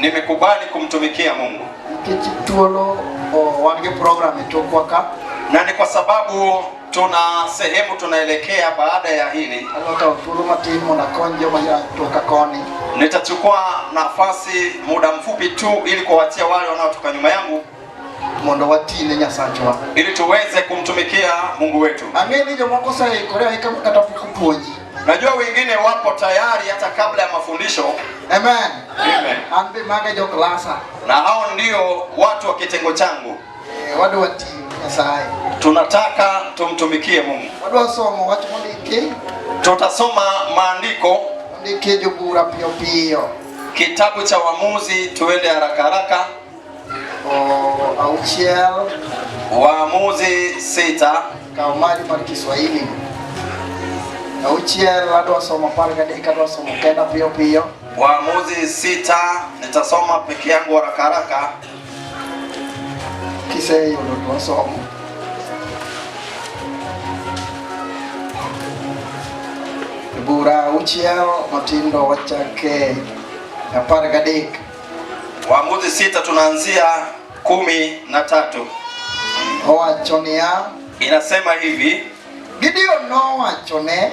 Nimekubali kumtumikia Mungu. Nikech thuolo wan gi program e tokwa ka. Na ni kwa sababu tuna sehemu tunaelekea baada ya hili. Adwa kawo thuolo matin mondo akony joma toka koni. Nitachukua nafasi muda mfupi tu ili kuwaachia wale wanaotoka nyuma yangu mondo watine Nyasachwa ili tuweze kumtumikia Mungu wetu. Ang'e ni jomoko oseikore aika kata pok opuonji. Najua wengine wapo tayari hata kabla ya mafundisho. Amen. Amen. An be maga jo klasa. Na hao ndio watu wa kitengo changu. E, wadwa tiyo Nyasaye. Tunataka tumtumikie Mungu. Wadwa somo wach mondiki. Tutasoma maandiko mondiki Jobura piyo piyo. Kitabu cha Waamuzi, tuende haraka haraka. O, auchiel. Waamuzi 6. Kaw mari mar Kiswahili. Auchiel adwa somo 13 adwa somo kenda piyo piyo. Waamuzi 6 nitasoma peke yangu haraka haraka. Kiseyudo to wasomo. Bura auchiel matindo wachake 13. Waamuzi 6 tunaanzia 13. Owacho niya, inasema hivi: Gideon nowacho ne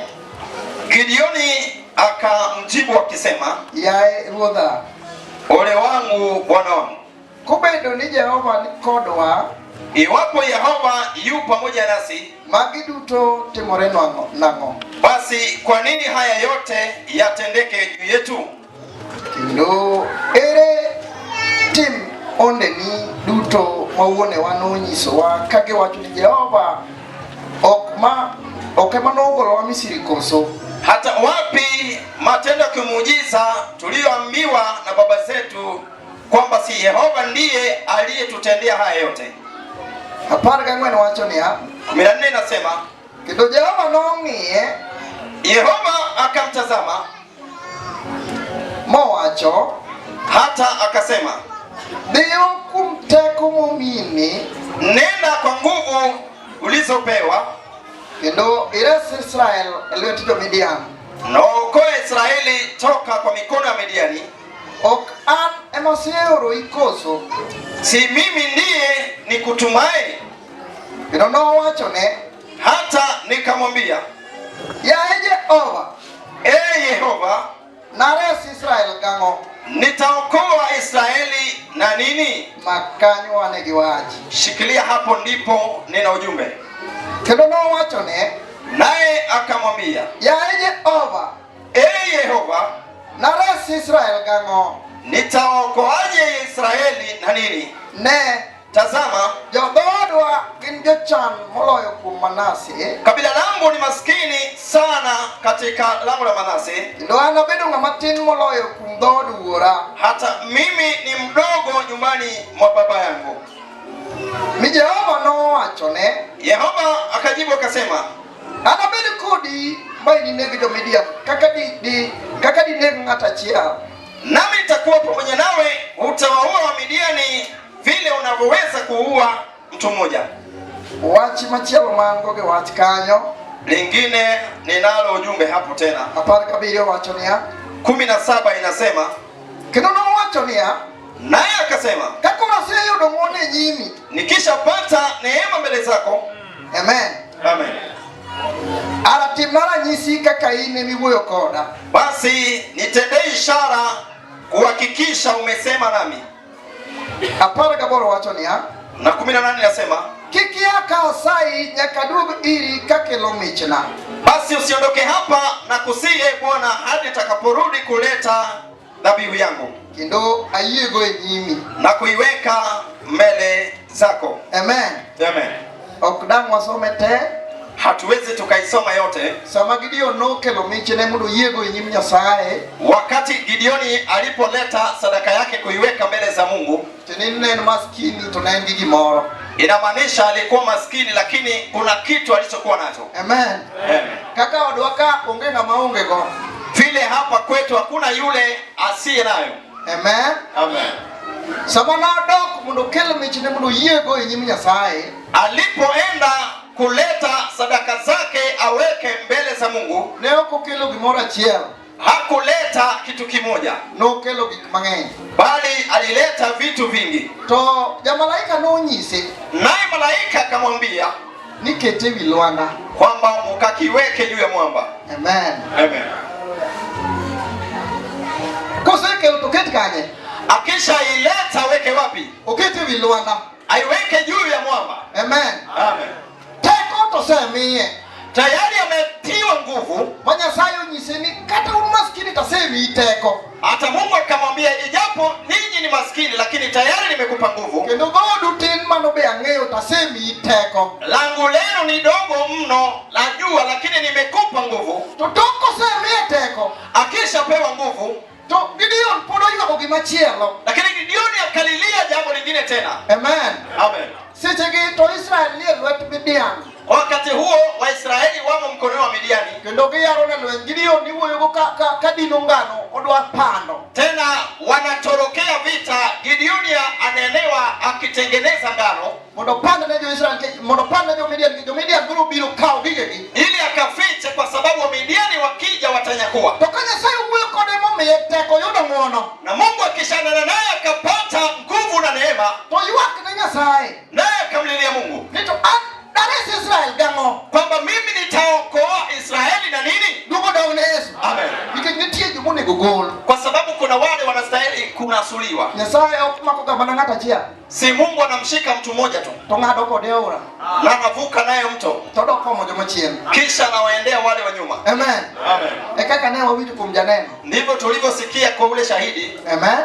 Gideoni akamjibu akisema, Yaye ruodha, ole wangu bwana wangu, kobedo ni Jehova ni kodwa, iwapo Yehova yu pamoja nasi, magi duto timore nang'o? Basi kwa nini haya yote yatendeke juu yetu? Kendo ere tim ondeni duto ma wuonewa nonyisowa ka giwacho ni Jehova ok ema nogolowa Misri koso? Hata wapi matendo ya kimuujiza tuliyoambiwa na baba zetu kwamba si Yehova ndiye aliyetutendea haya yote? 14 wacho niya, 14 inasema, kendo Jehova nong'iye, Yehova akamtazama mowacho, hata akasema, dhiyo kuom teko momini, nenda kwa nguvu ulizopewa, kendo ires Israel e lwet jo-Midian. na uokoe Israeli toka kwa mikono ya Midiani. Ok an ema aseoroi koso? Si mimi ndiye nikutumaye? Kendo nowachone, hata nikamwambia, Yaye Jehova, Ee Yehova, nares Israel gang'o? Nitaokoa Israeli na nini? Makanyo wane gi wach. Shikilia hapo, ndipo nina ujumbe. Kendo nowachone, naye akamwambia, Yaye Jehova, Ee Yehova, nares Israel gang'o? Nitaokoaje Israeli na nini? Ne, tazama, jodhoodwa gin jochan moloyo kuom Manase. Kabila langu ni maskini sana katika lango la Manase. Kendo an abedo ng'ama tin moloyo kuom dhood wuora. Hata mimi ni mdogo nyumbani mwa baba yangu. Mi Jehova nowachone, Yehova akajibu akasema, anabed kodi ma inineg jo-Midian kaka dineg ng'at achiel. Nami nitakuwa pamoja nawe, utawaua Wamidiani vile unavyoweza kuua mtu mmoja. Wach machielo mango gi wach kanyo. Lingine ninalo ujumbe hapo tena. 17 wacho niya, 17 inasema, kendo nowacho niya, naye akasema, ka koro aseyudo ng'wono e nyimi, nikishapata neema mbele zako. Amen. Amen. Ara timna ranyisi kaka in ema iwuoyo koda. Basi nitendee ishara kuhakikisha umesema nami. 18 wacho niya, na 18 inasema, kik ia ka asayi nyaka aduog iri kakelo michna. Basi usiondoke hapa na kusihi, e Bwana, hadi nitakaporudi kuleta dhabihu yangu. Kendo ayiego e nyimi. Na kuiweka mbele zako. Amen. Amen. Ok dang' wasome te. Hatuwezi tukaisoma yote. Sama Gideon nokelo michne mondo oyiego e nyim Nyasaye, wakati Gideoni alipoleta sadaka yake kuiweka mbele za Mungu, to ne en maskini to ne en gi gimoro. Inamaanisha alikuwa maskini lakini kuna kitu alichokuwa nacho. Amen. Amen. Kaka odwa ka onge ng'ama onge go. Vile hapa kwetu hakuna yule asiye nayo. Amen. Amen. Sama nodok mondo okel michne mondo oyiego e nyim Nyasaye, alipoenda kuleta sadaka zake aweke mbele za Mungu, ne ok okelo gimoro achiel. Hakuleta kitu kimoja, Nokelo gik mang'eny. Bali alileta vitu vingi. To jamalaika nonyise, Naye malaika akamwambia ni kete ewi lwanda, kwamba ukakiweke juu ya mwamba. Amen. Amen. Kosekelo to ket kanye? Akishaileta weke wapi? Okete ewi lwanda. Aiweke juu ya mwamba. Amen. Amen. Teko to osemiye. Tayari ametiwa nguvu. Ma Nyasaye onyise ni kata un maskini to asemiyi teko. Hata Mungu akamwambia ijapo ninyi ni maskini lakini tayari nimekupa nguvu. Kendo dhodu tin mano be ang'eyo to asemiyi teko. Langu lenu ni dogo mno najua, lakini nimekupa nguvu. To tok kosemiye teko, Akishapewa nguvu, to Gideon pod oywago gimachielo. Lakini Gideon akalilia jambo lingine tena. Amen. Amen. Sechegi to Israel nie lwet Midian. Wakati huo Waisraeli wamo mkononi wa Midiani. Kendo giyaro ne lweny. Gideon iwuoyogo ka dino ngano odwa pando. Tena wanatorokea vita. Gideon anaelewa akitengeneza ngano mondo opand ne jo-Israel, mondo opand ne jo-Midian, nikech jo-Midian biro biro kawo gigegi. Ili akafiche, kwa sababu Wamidiani wakija watanyakua. To ka Nyasaye owuoyo kode momiye teko oyudo ng'wono, Na Mungu akishanana naye akapata nguvu na neema, to ywak ne Nyasaye naye akamlilia Mungu ni to an dares Israel gang'o? kwamba mimi nitaokoa Israeli na nini? Duogo dog ne Yesu. Amen. Nikech nitie joma onego gol. Kwa sababu kuna wale wanastahili kunasuliwa. Nyasaye ok makoga mana ng'ato achiel, Si Mungu anamshika mtu mmoja tu to ng'ado kode aora, na anavuka naye mto, to odok komo joma chien. kisha anawaendea wale wa nyuma. Amen. Amen. E kaka ne wawinjo kuom janeno. Ndivyo tulivyosikia kwa ule shahidi. Amen.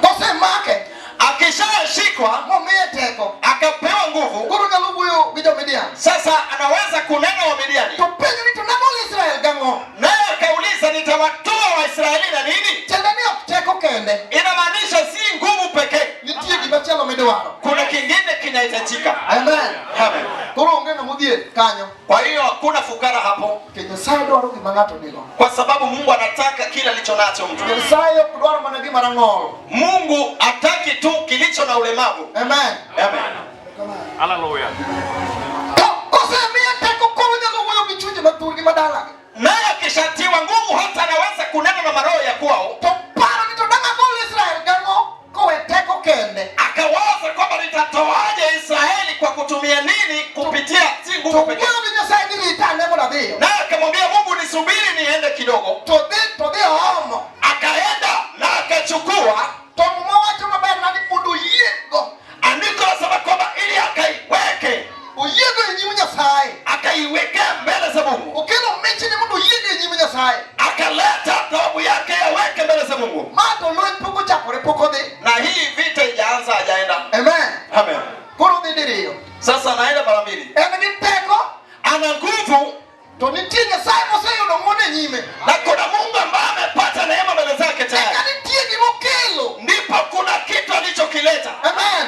Kosemake Akishashikwa momiye teko, akapewa nguvu, koro nyalo wuoyo gi jo-Midian. sasa anaweza kunena wa Midiani. To penjo ni to nagol Israel gang'o? Naye akauliza nitawatoa Waisraeli na nini? Tiende ni ok teko kende, Inamaanisha si nguvu pekee, nitie gimachielo midwaro. kuna kingine kinahitajika. Amen. Amen. Koro onge ng'ama odhier kanyo. Kwa hiyo hakuna fukara hapo, Nikech Nyasaye dwaro gima ng'ato nigo. kwa sababu Mungu anataka kile alicho nacho mtu. Nyasaye ok dwar mana gima rang'ol. Mungu hataki tu kilicho na ulemavu. Amen. Amen. Hallelujah. To kosemiye teko koro nyalo wuoyo gi chunje mathurgi madalagi. Naye akishatiwa nguvu hata anaweza kunena na maroho ya kwao. To paro ni to dang' agol Israel gang'o kowe teko kende. Akawaza kwamba nitatoaje Israeli kwa kutumia nini? Kupitia si To nguvu pekee. wuoyo gi Nyasaye ni rita ane mondo adhiyo. Naye akamwambia Mungu, nisubiri niende kidogo. To dhi oomo. Akaenda na akachukua. To Muma wacho maber na ni mondo oyiego. Andiko lasema kwamba ili akaiweke, Oyiego e nyim Nyasaye. akaiwekea mbele za Mungu, Okelo michne mondo oyiego e nyim Nyasaye. akaleta thawabu yake aweke mbele za Mungu. Ma to lweny pok ochakore, pok odhi. Na hii vita ijaanza, hajaenda. Amen. Amen. Koro odhi diriyo. Sasa anaenda mara mbili, En gi teko, ana nguvu to nitie Nyasaye moseyudo ng'wono e nyime. na kuna Mungu ambaye amepata neema mbele zake Eka tayari, nitie gimokelo. ndipo kuna kitu alichokileta. Amen.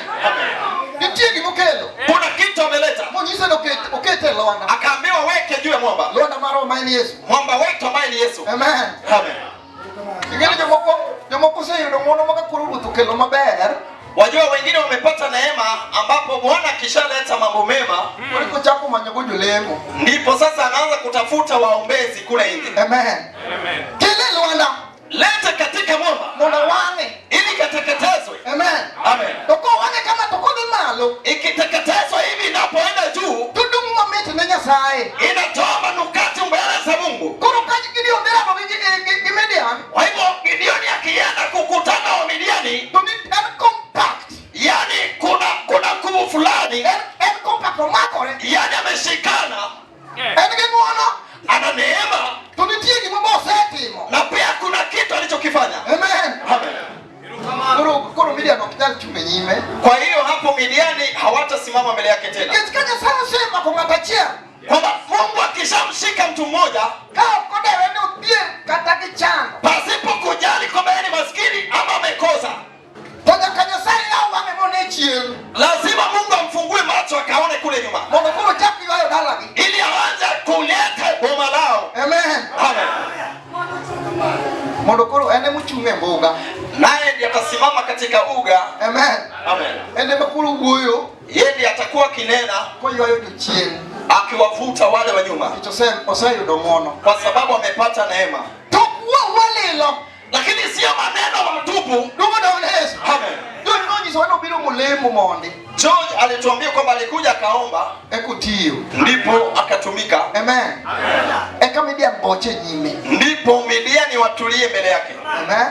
Nitie gimokelo. Kuna kitu ameleta, Monyise ni okete e lwanda. akaambiwa weke juu ya mwamba, Lwanda mar ma en Yesu. mwamba wetu ambaye ni Yesu. Amen. Amen. Ing'eni jomoko oseyudo ng'wono ma ka koro ruoth okelo maber, Wajua wengine wamepata neema ambapo Bwana akishaleta mambo mema, koro kochako manyogo jolemo. ndipo sasa anaanza kutafuta waombezi kule nje. Amen. Amen. Kele lwanda Lete katika mwamba mondo wang'e. ili kateketezwe. Amen. Amen. To kowang'e kama to kodhi malo, Ikiteketezwa hivi inapoenda juu, to dung' mamit ne Nyasaye. inatoa manukato mbele za Mungu. Koro ka Gideon dhi rado gi Midian, Kwa hivyo Gideon akienda kukutana wa Midiani, to ni en compact. yani kuna nguvu fulani, En compact omakore. yani ameshikana, En gi ng'wono, ana neema to nitie gima be osetimo. na pia kuna kitu alichokifanya. Amen. Amen. Koro Midian ok nyal chung' e nyime. Kwa hiyo hapo Midiani hawatasimama mbele yake tena, Nikech ka Nyasaye osemako ng'ato achiel, kwamba Mungu akishamshika mtu mmoja ka ok odewe ni odhier kata gi chando, pasipo kujali kwamba yeye ni maskini ama amekosa, to nyaka Nyasaye yaw wang'e mone chien, lazima Mungu amfungue macho akaone kule nyuma, mondo koro chak ywayo dalagi. ili aanze kuleta boma lao. Amen. Amen. Mondo koro en emochung' e mbuga. Naye ndiye atasimama katika uga. Amen. Amen. En ema koro wuoyo Yeye ndiye atakuwa akinena koywayo jochien, akiwavuta wale wa nyuma, nikech oseyudo ng'wono. kwa sababu amepata neema. Tok Walilo. Lakini sio maneno matupu. Duogo daone Yesu. Amen. George nonyisowa nobiro molemo mondi. George alituambia kwamba alikuja akaomba, Eka otiyo. Ndipo akatumika. Amen. Eka Midian boche nyime. Ndipo Midiani watulie mbele yake. Amen.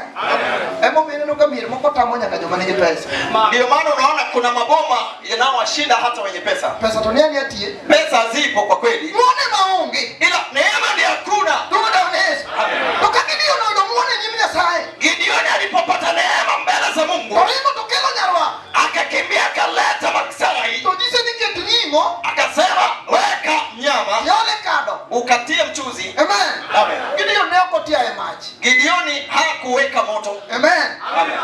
Emomiyo ineno ka mier moko tamo nyaka joma nigi pesa. Ndio maana unaona kuna maboma yanayowashinda hata wenye pesa. Pesa to ni ania tie. Pesa zipo kwa kweli, Ng'uono ema onge. Ila neema ndiyo hakuna. Duogo daone Yesu. Amen. To ka Gideon oyudo ng'uono e nyim Nyasaye. Gideoni alipopata neema mbele za Mungu, To ringo to kelo nyarwath. Akakimbia akaleta maksai, To nyise ni ket ring'o. Akasema weka nyama, Yole kado. Ukatie mchuzi. Amen. Amen. Gideon ne ok otiayo e mach. Gideoni hakuweka moto. Amen. Amen.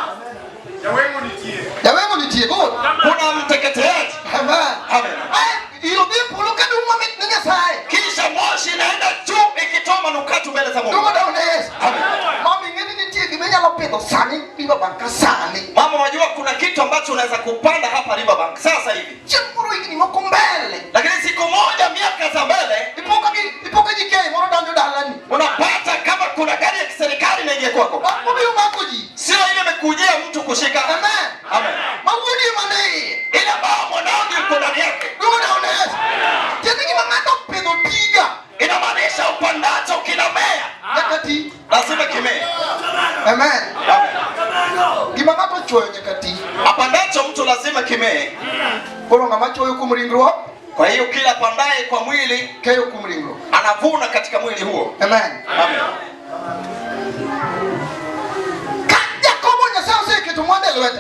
Jaweng'o nitie. Good. Kuna mteketeaji. Amen. Amen. Ai, iro dhi e polo kadung' mamit ne Nyasaye. Kisha moshi inaenda juu ikitoa manukato mbele za Mungu. Duogo daone Yesu. Amen. Mama ing'e ni nitie gima inyalo pidho sani Riverbank ka sani. Mama, unajua kuna kitu ambacho unaweza kupanda hapa Riverbank sasa hivi. Chieng' moro higni moko mbele. Lakini siku moja miaka za mbele Ipo ka GK moro donjo dalani. Unapata kama kuna gari ya kiserikali inaingia kwako. Obiro mako ji. Sio ile imekujia mtu kushika. Amen. Amen. Ma wuodi ema ne iye. Ile ambao mwanao ndio yuko ndani yake. Duogo daone Yesu. Tiende gima ng'ato opidho tiga. Inamaanisha upandacho kinamea. Nyaka ti. Lazima kimee. Amen. Amen. Gima ng'ato ochwoyo nyaka ti. Apandacho mtu lazima kimee. Koro ng'ama chwoyo kuom ringruok, Kwa hiyo kila apandaye kwa mwili keyo kuom ringruok. Anavuna katika mwili huo. Amen. Amen. Ka Jakobo Nyasaye oseketo mwandu e lwete.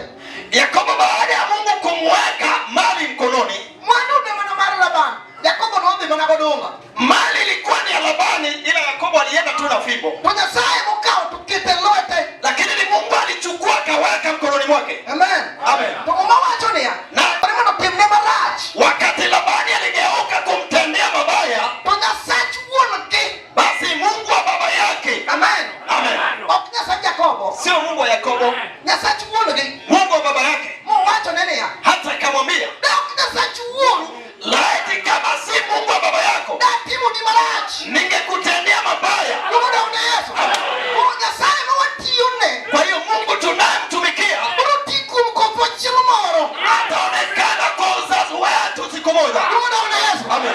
Yakobo baada ya Mungu kumweka mali mkononi, Mwandu ne mana mar Laban. Jakobo nodhi mana godunga. Mali ilikuwa ni ya Labani, ila Yakobo alienda tu na fimbo. To Nyasaye mokawo to kete lwete. Lakini ni Mungu alichukua akaweka mkononi mwake. Amen. Amen. To Muma wacho niya, Na ni mondo timne marach. Wakati Labani aligeuka kumtendea mabaya, To Nyasach wuon-gi. Basi Mungu wa baba yake. Amen. Amen. Ok Nyasach Jakobo. Sio Mungu wa Yakobo. Nyasach wuon-gi. Mungu wa baba yake. Mowacho ne niya, Hata akamwambia, Ne ok Nyasach wuonu. Laiti kama si Mungu wa baba yako, Datimoni marach. Ningekutendea mabaya. Luongo daune Yesu. Koro Nyasaye ma watiyone. Kwa hiyo Mungu tunayemtumikia Biro ti kuom kothwa chieng' moro. Ataonekana kwa uzazi wetu siku moja. Luongo daune Yesu. Amen.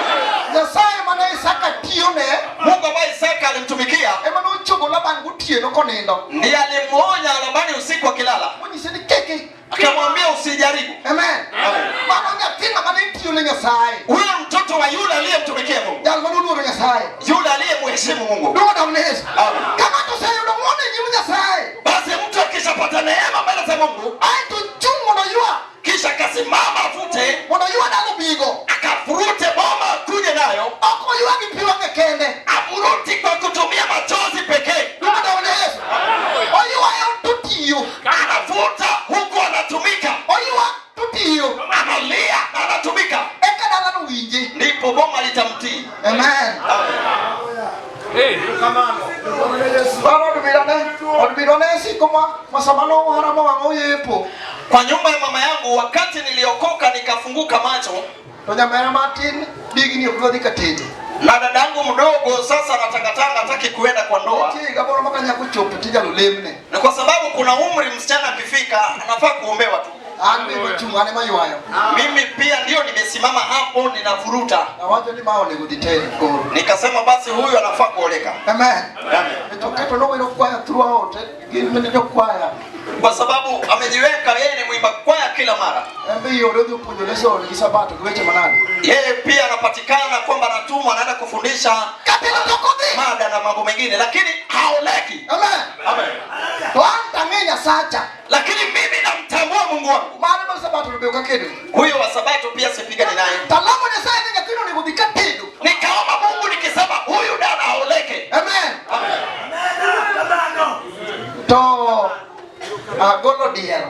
Nyasaye mane Isaka tiyone, Mungu ambaye Isaka alimtumikia, ema nochogo Laban gotieno konindo. Ndiye alimuonya Labani usiku akilala. Monyise ni keke. Akamwambia usijaribu. Amen. Amen. Mano nyathi ng'ama ne tiyone Nyasaye. Huyo mtoto wa yule aliyemtumikia Mungu. Jal mane oluoro Nyasaye. Yule aliyemheshimu Mungu. Luongo daune Yesu. Amen. Ka ng'ato oseyudo ng'wono e nyim Nyasaye, Basi mtu akishapata neema mbele za Mungu, aeto chung' mondo oywa. Kisha akasimama avute, Mondo oywa dala obigo. Akafurute boma akuje nayo. Ok oywa gi pi wang'e kende. Afuruti kwa kutumia machozi pekee. Luongo daune Yesu. Oywayo to tiyo. Anavuta huku anatumika. Oywa to tiyo. Analia na anatumika. Eka dalano winje. Ndipo boma litamtii. Amen. Amen. Hey. Bano od birane siko ma sama nohara ma wang'a oyepo. Kwa nyumba ya mama yangu wakati niliokoka nikafunguka macho. To nyamera matin digni ok dwa dhi ka tedo. Na dadangu mdogo sasa anatangatanga hataki kuenda kwa ndoa. Nitie higa moro ma ka nyako ochopo tinyalo lemne. Na kwa sababu kuna umri msichana akifika anafaa kuombewa tu. An be machung' an ema ywayo. Mimi pia ndio nimesimama hapo ninavuruta. Awacho ni ma onego dhi tere koro. Nikasema basi huyu anafaa kuoleka. Amen. Amen. To keto nowero kwaya throughout, gin mane jokwaya. Kwa sababu amejiweka yeye ni mwimba kwaya kila mara. En be yore odhi opuonjo lesson gi Sabato gi weche manade. Yeye pia anapatikana kwamba anatumwa anaenda kufundisha Kapilo to ok odhi. mada na mambo mengine lakini haoleki. Amen. Amen. To an to ang'e Nyasacha. Lakini mimi namtambua Mungu wangu. Mano mar Sabato to be ok akedo. Huyo wa Sabato pia sipigani naye. Talamo Nyasaye ni nyathino onego dhi ka tedo. Nikaomba Mungu nikisema huyu dada aoleke. Amen. Amen. To agolo diel.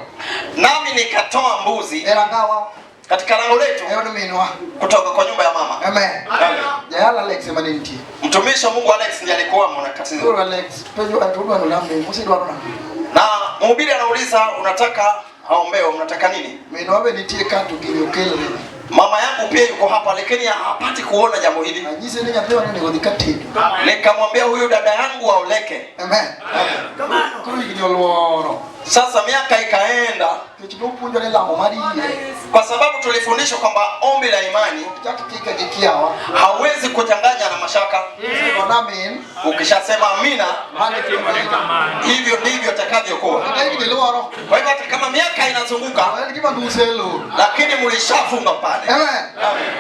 Nami nikatoa mbuzi E rangawa. katika lango letu. E od minwa. Kutoka kwa nyumba ya mama. Amen. Amen. Jayala Alex ema ne nitie. Mtumishi wa Mungu Alex ndiye alikuwa mwanakatizo. Koro Alex, penjo anto udwaro lambe, musidwaro nang'o? Na mhubiri anauliza unataka aombewe, unataka nini? Minwa be nitie ka to gini okelne. Mama yangu pia yuko hapa, lakini hapati kuona jambo hili. Anyise ni nyathiwa ni onego dhi katedo. Nikamwambia huyu dada yangu aoleke. Amen. Koro higni oluoro. Sasa miaka ikaenda, Nikech nopuonjwa ni lamo mar yie kwa sababu tulifundishwa kwamba ombi la imani ok chak kike gi kiawa. hauwezi kuchanganya na mashaka. Osegona amin. Ukishasema amina, Mano e gima hivyo ndivyo itakavyokuwa. Kata higni luoro. Kwa hivyo hata kama miaka inazunguka, To en gima nuseloro. lakini mlishafunga pale. Amen.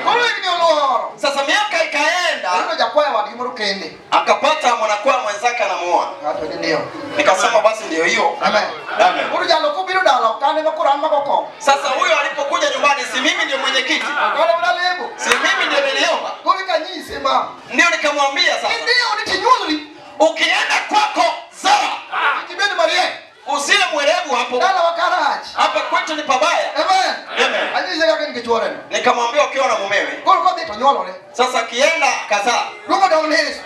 Koro higni oluoro. Sasa miaka ikaenda, Oyudo jakwayo wadgi moro kende. akapata mwanakwaya mwenzake anamuoa. Ng'ato ni ndio. Nikasema basi ndio hiyo. Amen. Amen. Koro jalo kobiro dala ok an ema koro an mago kom. Sasa huyo alipokuja nyumbani, si mimi ndio mwenyekiti, Ok an ema nalemo. si mimi ndio niliomba, Koro ikanyise ma. ndio nikamwambia sasa, Indio ni tinyuolri. ukienda kwako zaa, Kik ibed mariek. usiwe mwerevu hapo. Dala wa karach. Hapa kwetu ni pabaya. Amen. Amen. Anyise kaka en gi chuore no. Nikamwambia ukiwa na mumewe, Koro kodhi to nyuolore. sasa akienda kazaa. Luongo dong ne Yesu.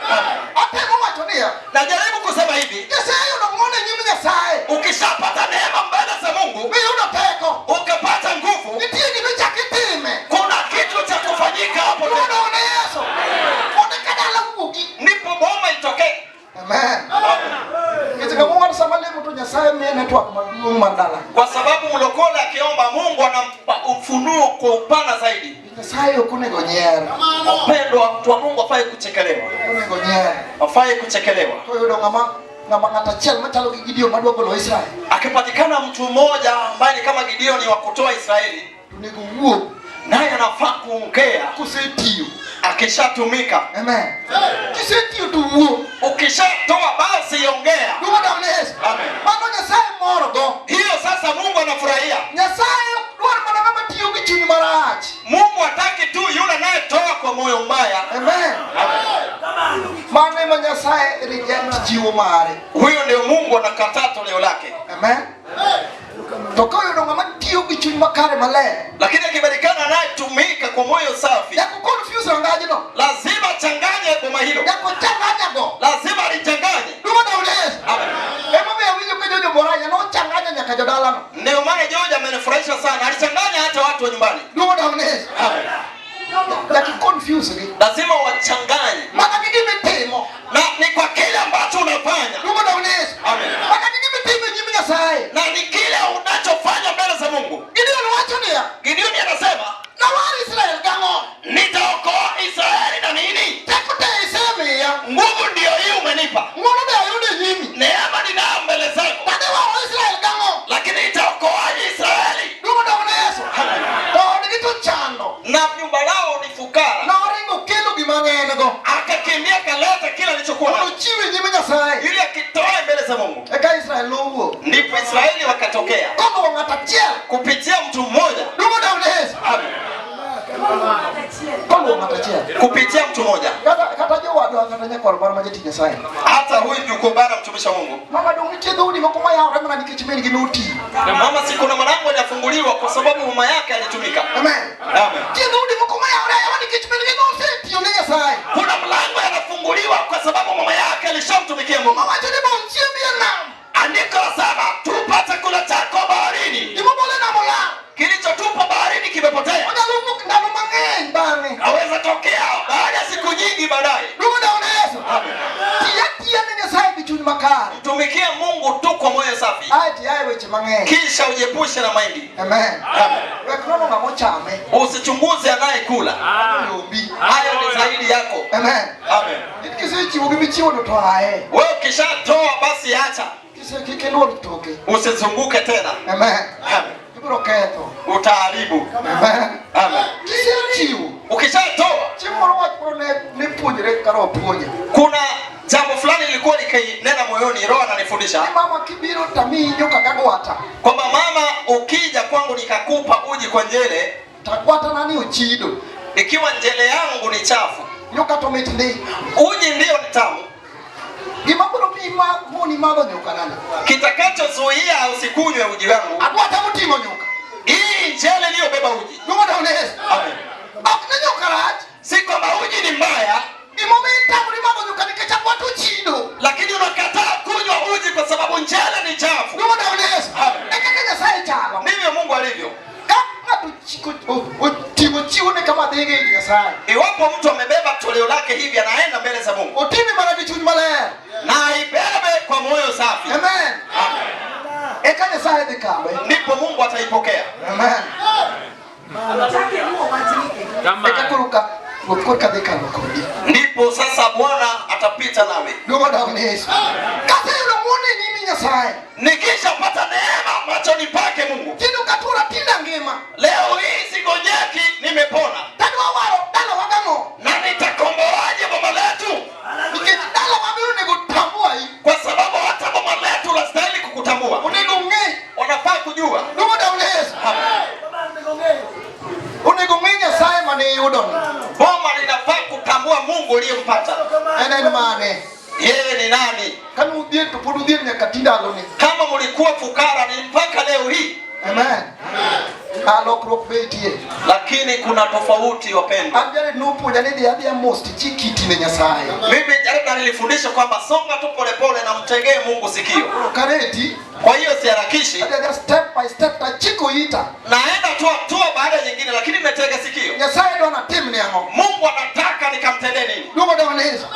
Atemo wacho niya. Najaribu kusema hivi, Kiseyudo ng'wono e nyim Nyasaye. ukishapata neema mbele za Mungu, Miyudo teko. ukapata nguvu, Nitie gima ichak itime. kuna kitu cha kufanyika hapo Luongo tena, dong ne Yesu. Mondo eka dala wuogi. ndipo boma itokee. Amen. Nikech kamoro sama lemo to Nyasaye miye network maduong' mar dala. Kwa sababu mlokole akiomba Mungu anampa ufunuo kwa upana zaidi. Nyasaye ok onego nyier. Upendo mtu wa Mungu afai kuchekelewa, Ok onego nyier. afai kuchekelewa. Koyudo ng'ama ng'at achiel machalo gi Gideon madwa golo Israel. Akipatikana mtu mmoja ambaye ni kama Gideoni wa kutoa Israeli, To onego wuo naye anafaa kuongea kosetiyo. akishatumika. Amen. Kisetiyo to wuo. Ukishatoa basi ongea. Luongo dong ne Yesu. Amen. Mano Nyasaye morgo. Hiyo sasa Mungu anafurahia. Nyasaye ok dwar mana ng'ama tiyo gi chuny marach. Mungu hataki tu yule anayetoa kwa moyo mbaya. Amen. Mano ema Nyasaye reject chiwo mare. Huyo ndio Mungu anakataa toleo lake. Amen. To koyudo ng'ama tiyo gi chuny makare maler, Lakini akipatikana anayetumika kwa moyo safi, nyaka confuse rangajno. lazima changanye boma hilo, Nyaka ochanganyago. lazima alichanganye. Luongo dong ne Yesu. Amen. Emomiyo awinjo ka Jojo Boranya nochanganya nyaka jodalano. Ndio maana George amenifurahisha sana, alichanganya hata watu wa nyumbani. Luongo dong ne Yesu. Amen. Nyaka confuse gi. Lazima wachanganye, Mana gi gima itimo. na ni kwa kile ambacho unafanya. Luongo dong ne Yesu. Amen. Mana gi gima itimo e nyim Nyasaye. Na ni kile unachofanya mbele za Mungu. Gideon wacho niya, Gideoni anasema nawar Israel gang'o? nitaokoa Israeli na nini? Teko te isemiya. Nguvu ndiyo hii umenipa, Ng'wono be ayudo e nyimi. neema ninayo mbele zako, Tadewaro Israel gang'o? lakini itaokoaje Israeli? Luongo dong ne Yesu. To odgi to chando. Na nyumba lao ni fukara. Noringo kelo gima ne en go. Akakimbia akaleta kile alichokuwa Mondo nacho ochiwe e nyim Nyasaye. ili akitoe mbele za Mungu. Eka Israel nowuok. Ndipo Israeli wakatokea Koluwo ng'at achiel. kupitia mtu mmoja. Luongo dong ne Yesu. Amen. Koluwo ng'at achiel. Kupitia mtu mmoja. Kata jowadwa kata nyakwar mara ma jatich Nyasaye. Hata huyu mjukuu bara mtumishi wa Mungu. Mama dong nitie dhoudi moko mayawore mana nikech min gi notiyo. Mama, si kuna mlango hajafunguliwa kwa sababu mama yake alitumika. Amen. Amen. Nitie dhoudi moko mayawore ayawa nikech min gi nosetiyo ne Nyasaye. Kuna mlango yanafunguliwa kwa sababu mama yake alishamtumikia Mungu. Mama wacho ni bol chiembi e nam. Andiko la saba, tupa chakula chako baharini. Gima bol e nam olal. Kilichotupwa baharini kimepotea. Onyalo wuok ndalo mang'eny bang'e. Aweza tokea baada ya siku nyingi baadaye. Luongo dong ne Yesu. Amen. Ti atiya ne Nyasaye gi chuny makare. Mtumikie Mungu tu kwa moyo safi, Ae tiaye weche mang'eny. kisha ujiepushe na mengi. Amen. Amen. Wek nono ng'ama ochame. Usichunguze anayekula, Yombi. hayo ni zaidi yako. Amen. Amen. In kisechiwo gimichiwo no to aye. Wewe ukishatoa basi acha, Kise kik iluor toke. usizunguke tena. Amen. Amen. Ibiro ketho. Utaharibu. Amen. Amen. Kisechiwo. Ukishatoa, Chieng' moro wach moro ne puonjre kaka opuonja. kuna jambo fulani lilikuwa likinena moyoni, Roho ananifundisha Ni mama kibiro tamiyi nyuka gagwata. kwamba mama, ukija kwangu nikakupa uji kwa njele, Tagwata nani ochido. ikiwa njele yangu ni chafu, Nyuka to mit ndi. uji ndiyo ni tamu. Gima biro miyi ma moni madho nyuka nani. Kitakachozuia usikunywe uji wangu, Agwata moting'o nyuka. hii njele iliyobeba uji. Luongo dong ne Yesu. Amen. Ok ne nyuka rach. Si kwamba uji ni mbaya, Gimomiyo itamori madho nyuka nikech agwata ochido. lakini unakataa kunywa uji kwa sababu njele ni chafu. Luongo dong ne Yesu. Amen. E kaka Nyasaye chalo. Ndivyo Mungu alivyo. Ka ng'ato oting'o chiwo dhigo ir Nyasaye. Iwapo mtu amebeba toleo lake hivi, anaenda mbele za Mungu Otime mana gi chuny maler. Na aibebe kwa moyo safi. Amen. Eka Nyasaye dhi kawe. Ndipo Mungu ataipokea. Amen. Eka koro ka ruoth korka dhi kalo kodi. Ndipo sasa Bwana atapita nawe. Duong' odog ne Yesu. Kaseyudo ng'wono e nyimi Nyasaye. Nikishapata neema machoni pake Mungu, Kendo katura tinda ngima. Leo hii sigonjeki, nimepona. Tadwa waro dalawa gang'o? Na nitakomboaje boma letu? Nikech dalawa be onego tambua i. Kwa sababu hata boma letu lastahili kukutambua. Onego ng'e. Wanafaa kujua. Duong' odog ne Yesu. Onego ng'e Nyasaye mane iyudoni. Boma linafaa kutambua Mungu uliyempata. En mane? Yeye ni nani? Kane udhier to pod udhier nyaka ti ndaloni. Kama mlikuwa fukara ni mpaka leo hii. Amen. A lokruok betie. Lakini kuna tofauti, wapendwa. An Jared nopuonja ni dhi adhiya mos tichik iti ne Nyasaye. Mimi Jared nilifundisha kwamba songa tu polepole na mtegee Mungu sikio. Kareti. Kwa hiyo siharakishi. Adhi adhiya step by step tachiko ita. Naenda tu hatua baada ya nyingine, lakini nimetega sikio. Nyasaye dwa natimne ang'o? Mungu anataka nikamtendee nini? Duong' odog ne Yesu.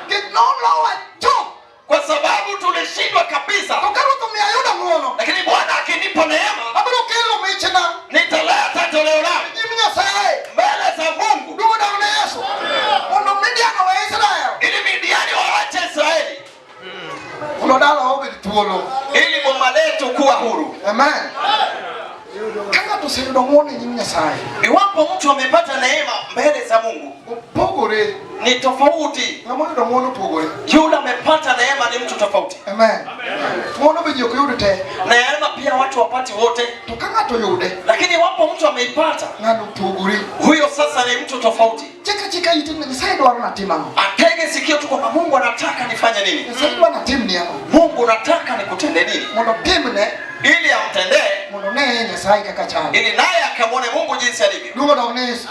Nikech nolowa chuth. Kwa sababu tulishindwa kabisa. To ka Ruoth omiyo ayudo ng'uono. Lakini Bwana akinipa neema, Abiro kelo michna. Nitaleta toleo langu nyim Nyasaye. Mbele za Mungu. Duong' odog ne Yesu. Mondo Midian owe Israel. Ili Midiani waache Israeli. Mondo dalawa obed thuolo. Ili boma letu kuwa huru. Amen. Ka ng'ato oseyudo ng'uono e nyim Nyasaye. Iwapo mtu amepata neema mbele za Mungu, Opogore. Ni tofauti. Ng'ama oyudo ng'uono opogore. Yule amepata neema ni mtu tofauti. Amen. Ng'uono be ji ok yud te. Neema pia watu wapati wote. To ka ng'ato oyude. Lakini iwapo mtu ameipata, Ng'ano opogore. Huyo sasa ni mtu tofauti. Chika chika iti ni Nyasaye dwaro natim ang'o? Atege sikio tu kwamba Mungu anataka nifanye nini? Nyasaye dwaro natimni ang'o? Mungu nataka nikutende nini? Mondo timne ili amtendee, mondo ne Nyasaye kaka chalo. Ili naye akamwone Mungu jinsi alivyo. Duong' odog ne Yesu.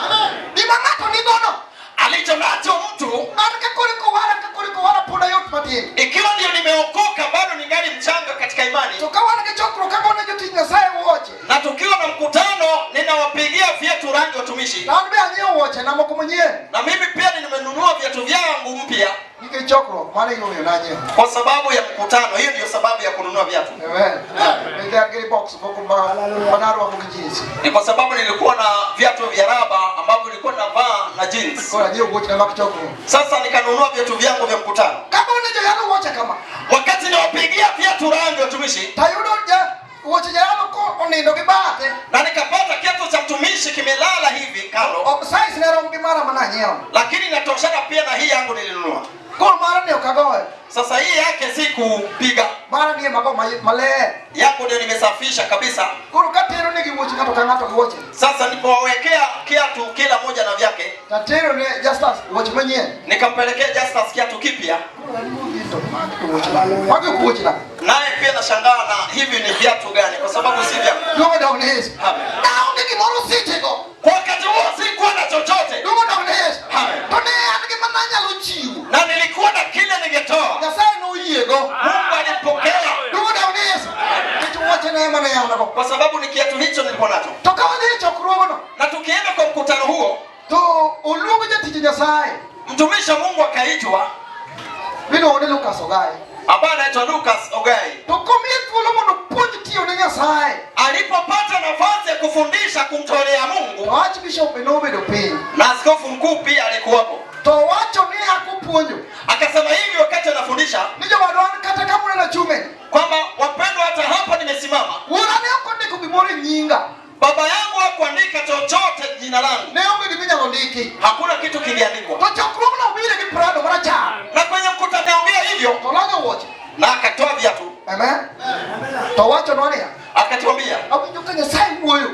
Gima ng'ato nigono alicho nacho mtu, an ka koro kowara ka koro kowara pod ayot matin. Ikiwa ndio nimeokoka bado ningali mchanga katika imani. To ka wan gi chokruok ka gone jotich Nyasaye wuoche. Na tukiwa na mkutano ninawapigia viatu rangi watumishi. To an be anyiewo wuoche na moko manyien. Na mimi pia nimenunua viatu vyangu mpya. Nikech chokruok mano e gimomiyo nanyiewo. Kwa sababu ya mkutano, hiyo ndio sababu ya kununua viatu. Amen. Nikech an gi box moko ma manarwako gi jeans. Ni kwa sababu nilikuwa na viatu vya raba ambavyo nilikuwa navaa na jeans. Koro anyiewo wuoche na mag chokruok. Sasa nikanunua viatu vyangu vya mkutano. Kagone joyalo wuoche kama. Wakati niwapigia viatu rangi watumishi, Tayudo ja wuoche jayalo ko onindo gi bathe. Na nikapata kiatu cha mtumishi kimelala hivi kando. O, size ne rom gi mara mana anyiewo. Lakini inatoshana pia na hii yangu nilinunua. Koro mara ni ok agoyo. Sasa hii yake si kupiga. Mara ni ema go maler. Yako ndio nimesafisha kabisa. Koro katero negi wuoche ng'ato ka ng'ato gi wuoche. Sasa nilipowawekea kiatu kila moja na vyake. Tatero ne Justus wuoche manyien. Nikampelekea Justus kiatu kipya. Koro an modhi to magi to wuoche na. Magi ok wuoche na. Naye pia nashangaa na hivi ni viatu gani kwa sababu si vyangu. Duong' odog ne Yesu. Amen. Naonge gimoro sechego. Kwa wakati huo sikuwa na chochote. Duong' odog ne Yesu. Amen. To ne an gi mana anyalo chiwo. Na nilikuwa na kile ningetoa. Nyasaye noyiego. Mungu alipokea. Duong' odog ne Yesu. Nikech wuoche ne ema ne an go. Kwa sababu ni kiatu hicho nilikuwa nacho. To ka wadhi e chokruogno. Na tukienda kwa mkutano huo, To oluong jatich Nyasaye. Mtumishi wa Mungu akaitwa. Miluongo ni Lucas Ogai. Ambaye anaitwa Lucas Ogai. To komiye thuolo mondo opuonj tiyo ne Nyasaye. Alipopata nafasi ya kufundisha kumtolea Mungu, To Archbishop be nobedo piny. Na askofu mkuu pia alikuwapo. To owacho ni akopuonjo. Akasema hivi wakati anafundisha, Ni jowadwa an kata ka muneno chung'e. Kwamba wapendwa, hata hapa nimesimama. Wuora ne ok ondiko gimoro e nyinga. Baba yangu hakuandika chochote jina langu. Ne onge gima inyalo ndiki. Hakuna kitu kiliandikwa. To chokruogno obire gi Prado marachar. Na kwenye mkutano ongea hivyo. To lonyo wuoche. Na akatoa viatu. Amen. To wachonwa niya. Akatuambia. Awinjo ka Nyasaye wuoyo.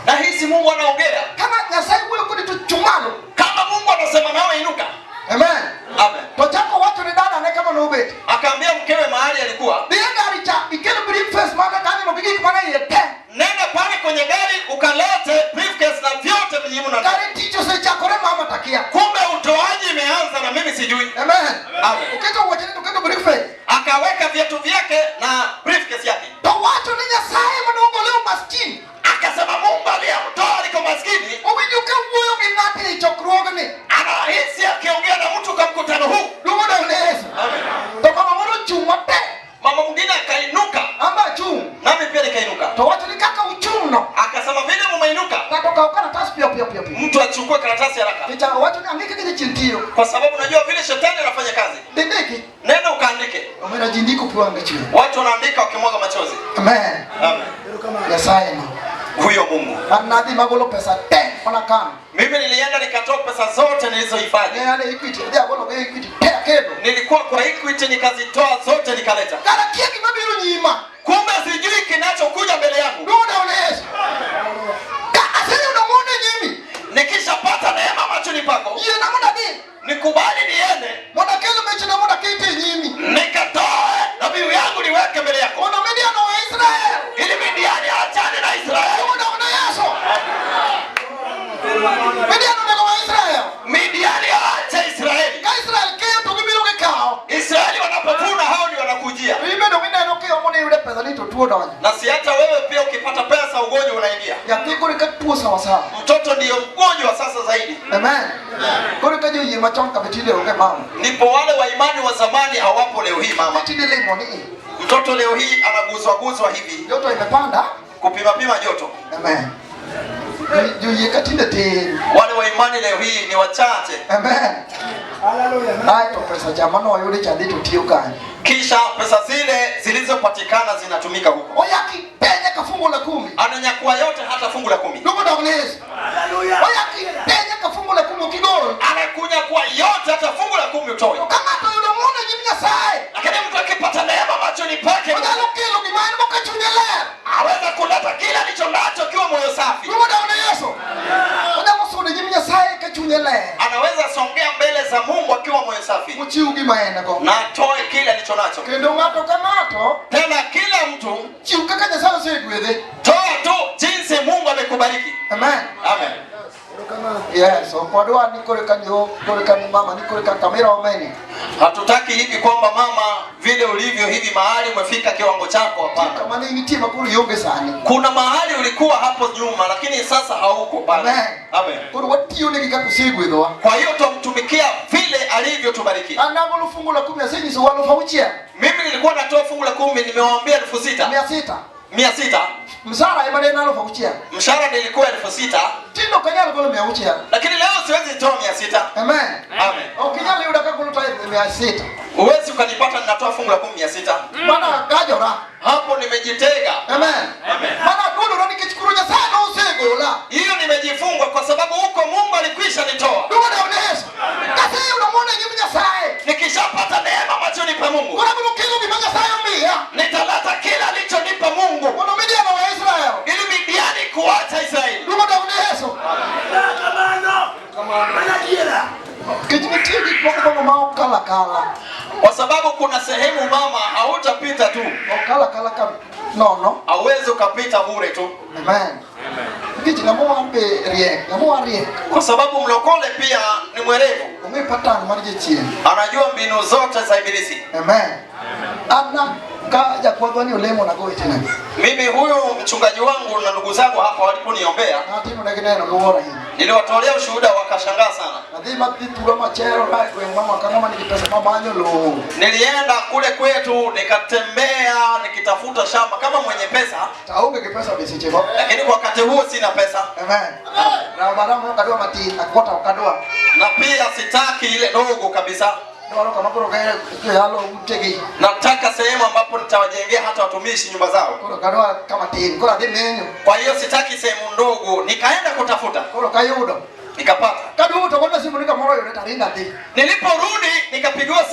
Nahisi Mungu anaongea. Kama Nyasaye wuoyo kodi to chung' malo. Kama Mungu anasema nawe inuka. Amen. Amen. To chako wacho ne dada ne kama nobet. Akaambia mkewe mahali alikuwa. Dhi e gari cha ikel briefcase mane kanyo gi gik mane iye te. Nenda pale kwenye gari ukalete briefcase na vyote vilivyo na Gari tich osechakore mama takia. Kumbe utoaji imeanza na mimi sijui. Amen. Amen. Oketo wuoche ne to oketo briefcase. Akaweka viatu vyake na briefcase yake. To wacho ni Nyasaye mane ogole umaskini. Akasema Mungu aliyemtoa aliko maskini. Owinjo ka wuoyo gi ng'ato ei Nahisi akiongea na mtu kwa mkutano huu. Duong' odong' ne Yesu. Amen. To mama moro ochung' matek. Mama mwingine akainuka, An be achung'. nami pia nikainuka. To wacho ni kaka uchung' no. Akasema vile mumeinuka, Ng'ato okaw kalatas piyo piyo piyo piyo. mtu achukue karatasi haraka, Tichako wacho ni ang'e kaka jachien tiyo. kwa sababu najua vile shetani anafanya kazi. Dhi ndiki. Nenda ukaandike. Omera ji ndiko pi wang' gachier. Watu wanaandika wakimwaga machozi. Amen. Amen. Nyasaye no. Huyo Mungu. An nadhi magolo pesa te manakano. Mimi nilienda nikatoa pesa zote nilizohifadhi. Ne an e Equity, adhi agolo go e Equity te akelo. Nilikuwa kwa Equity nikazitoa zote nikaleta. Kara kia gima biro nyima. Kumbe sijui kinachokuja mbele yangu. Duong' odong' ne Yesu. Ka aseyudo ng'wono e nyimi, Nikishapata neema machoni pako, yiena mondo adhi. Nikubali niende Mondo akel michna mondo aket e nyimi. Nikatoe dhabihu yangu niweke mbele yako. Mondo Midian owe Israel. Ili Midiani aachane na Israeli. Duong' odong' ne Yesu. Midian onego we Israel. Midiani aache Israeli. Ka Israel keyo to gibiro gikawo. Israeli wanapovuna hao ndio wanakujia. To in bende mineno kiomo ni iyudo pesa ni to tuo donjo. Na si hata wewe pia ukipata pesa ugonjwa unaingia. Nyathi koro eka tuo sawasawa. Mtoto ndiyo mgonjwa sasa zaidi. Amen. Koro ka joyie machon ka be tinde onge mama. Ndipo wale wa imani wa zamani hawapo leo hii mama. Tinde limo ni Mtoto leo hii anaguzwa guzwa hivi, joto imepanda. Kupima pima joto. Amen. Joyie ka tinde tin. Wale wa imani leo hii ni wachache. Amen. Ae to pesa cha manoyudi cha dhi to tiyo kanye. Kisha pesa zile zilizopatikana zinatumika huko. Oyaki te nyaka fungu la kumi. Ananyakua yote hata fungu la 10. Duong' odong' ne Yesu. Oyaki te nyaka fungu la kumi ok igol. Anakunyakua yote hata fungu la 10 utoe. To ka ng'ato oyudo ng'wono e nyim Nyasaye, Lakini mtu akipata neema machoni pake, onyalo kelo gima en go ka chunye ler. Aweza kuleta kila alicho nacho akiwa moyo safi. Duong' odong' ne Yesu. Onyalo sudo e nyim Nyasaye ka chunye ler. Anaweza songea mbele za Mungu akiwa moyo safi. Mochiw gima en go. Na atoe kile alicho nacho. Kendo ng'ato ka ng'ato Tena kila mtu chiw kaka Nyasaye osegwedhe. Toa tu jinsi Mungu amekubariki. Amen. Amen. Yes, ok wadwar ni koro ka ni koro ka ni mama ni koro ka kamera omeni. Hatutaki hivi kwamba mama vile ulivyo hivi mahali umefika kiwango chako, hapana. Kama ne nitie ma koro ionge sani. Kuna mahali ulikuwa hapo nyuma lakini sasa hauko pale. Amen. Amen. Koro watiyo negi kaka osegwedhowa. Kwa hiyo tumtumikia vile alivyotubariki. An nagolo fungu la kumi asenyiso 6,000. Mimi nilikuwa natoa fungu la 10 nimewaambia 6,000. 600. 600. Mshahara ema ne en 6,000. Mshahara nilikuwa 6,000. Tinde ok anyal golo 600. Lakini leo siwezi toa 600. Amen. Amen. Ok inyal yuda ka golo tithe 600. Huwezi ukanipata ninatoa fungu la 10 600. Mana gajora. Hapo nimejitega. Amen. Amen. Mana duodora nikech koro Nyasaye nosegola. Hiyo nimejifunga kwa sababu huko Mungu alikwisha nitoa. Duong' odong' ne Yesu. Kaseyudo ng'wono e nyim Nyasaye. Nikishapata neema machoni pa Mungu. Koro abiro kelo gima Nyasaye omiya. Nitaleta kila alichonipa Mungu. Mondo Midian owe Israel. Ili Midiani kuacha Israeli. Duong' odong' ne Yesu. Nikech nitie gik moko mama ma ok kal akala. Kwa sababu kuna sehemu mama hautapita tu. Ok kal akala ka nono. Hauwezi ukapita bure tu. Amen. Nikech ng'ama war be riek, ng'ama war riek. Kwa sababu mlokole pia ni mwerevu. Ong'e pattern mar jachien. Anajua mbinu zote za ibilisi. Amen. An ka jakwadhwa ni olemo na go wechena. Mimi huyu mchungaji wangu na ndugu zangu hapa waliponiombea, Natimo negi neno giwuoro ahinya. Niliwatolea ushuhuda wakashangaa sana. Adhi madhi thura machero ka e gweng' mama ka ng'ama nigi pesa mamanyo lowo. Nilienda kule kwetu nikatembea nikitafuta shamba kama mwenye pesa. To aonge gi pesa be sechego. Lakini kwa wakati huo sina pesa. Amen. Rabarama ok adwa matin, akwota ok adwa. Na pia sitaki ile ndogo kabisa. Dwaro kama koro gere joyalo utegi. Nataka sehemu ambapo nitawajengea hata watumishi nyumba zao. Koro ok adwa kama tin, koro adhi menyo. Kwa hiyo sitaki sehemu ndogo, nikaenda kutafuta. Koro kayudo. Nikapata. Kaduogo to gona simu ni kamoro oyude to aringo adhi. Niliporudi nikapigiwa simu.